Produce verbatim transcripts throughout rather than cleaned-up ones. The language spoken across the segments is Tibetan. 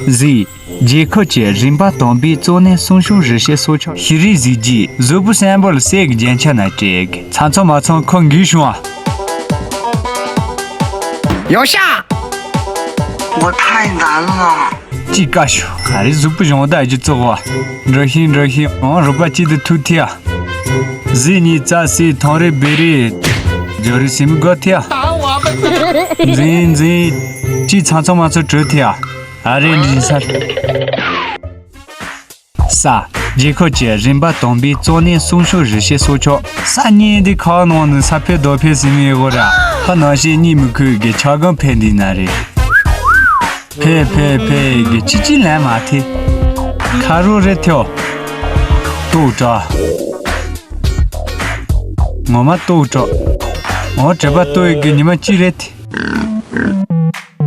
གཟིགས། རྗེ་ཁོ་ཆེ་རིམ་པ་དང་པའི་གཙོ་གནད་གསུང་ཤོག་རི་ཞེས་སོགས་ཆོག་ཤི་རི་གཟིགས་རྗེས་གཟུགས་པོ་སན་པོལ་སེ་གི་རྒྱན་ཆ་ན་སྤྲད་གི་ཚང་ཚང་མ་ཚང་ཁོ་འགུལ་བྱུང་བ། ཡོང་ཤ། 我太难了。 ཅི་ཀ་ཤོ་ག་རེ་གཟུགས་པོ་གཞུང་ད་ཨ་ཅི་ཙོག་བ། འགྲོ་ཤིང་འགྲོ་ཤིང་ཨང་རོགས་པ་གཅིག་ཏུ་ཐུག་ཐིའ། གཟི་ནི་ཙ་སི་ཐང་རེ་བེ་རེ། ཇོ་རི་སིམ་གོ་ཐིའ། འཛིན་འཛིན། ཅི་ཚང་ཚང་མ་ཚོ་བྲོས་ཐིའ། ཨ་རེ་འདྲི་ས། ས། རྗེ་ཁོ་ཆེ་རིམ་པ་དང་པའི་གཙོ་གནད་གསུང་ཤོག་རི་ཞེས་སོགས་ཆོག་ས་གཉིས་འདི་ཁ་ནང་ནས་ས་ཕེ་རྡོ་ཕེ་ཟིན་མི་ཡོད་གོ་ར། ཧ་ནང་བཞིན་གཉིད་མི་ཁུག་གི་ཆ་གང་ཕེ་འདི་ན་རེད། ཕེ་ཕེ་ཕེ་གི་ཅི་ཅི་ལན་མ་ཐེ། ཁ་རོ་རེ་ཐེའོ། ཏོག་དྲ། ངོ་མ་ཏོག་དྲ། ངོ་དྲ་པ་ཏོག་གི་ཉི་མ་ཅི་རེད་ཐེ།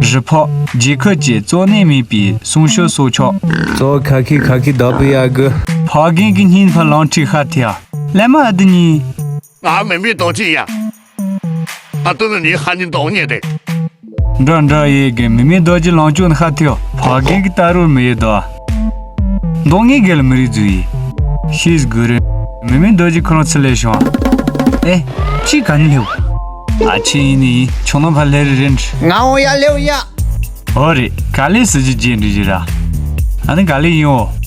རི་ཕོག་རྗེ་ཁོ་ཆེ་གཙོ་གནད་མེད་པའི་གསུང་ཤོག་སོགས་ཆོག་གཙོ་ཁ་ཁི་ཁ་ཁི་བདག་པོ་ཡ་གི་ཕ་རྒན་གི་སྙིང་ཕ་ལང་ཁྲིད་ཤ་ཐེ་ཡ། ལན་མ་ཨ་དི་ཉིན། ང་མི་མེད་དོ་ཅི་ཡ། ཨ་ཏུ་ནི་ནི་ཧ་ནི་འདོག་ཉེ་དེ། འདྲ་འདྲ་ཡེ་གི་མི་མེད་རྡོ་རྗེ་ལང་ཅུང་ཧ་ཐེའོ། ཕ་རྒན་གི་ལྟ་རོལ་མི་ཡེ་དོ། འདོག་ངེ་གེ་ལ་མི་རིགས་རྫུ་ཡི། ཤིས་གུ་རེ། མི་མེད་རྡོ་རྗེ་ཁོ་རང་ཚུར་ལས་བྱུང་། ཨེ། ཅི་ག་ནི་ལེའུ། ཨ་ཆི་ཡིན་ནི་ཡིན་ཆུང་ནང་ཕ་ལེ་རེ་རེ་འདྲི། ང་འོ་ཡ་ལེའུ་ཡ། ཨོ་རེད་ག་ལེ་སི་ཇི་རྗེ་འདྲི་ཞི་ར། ཨ་ནི་ག་ལེ་ཡིན་འོ།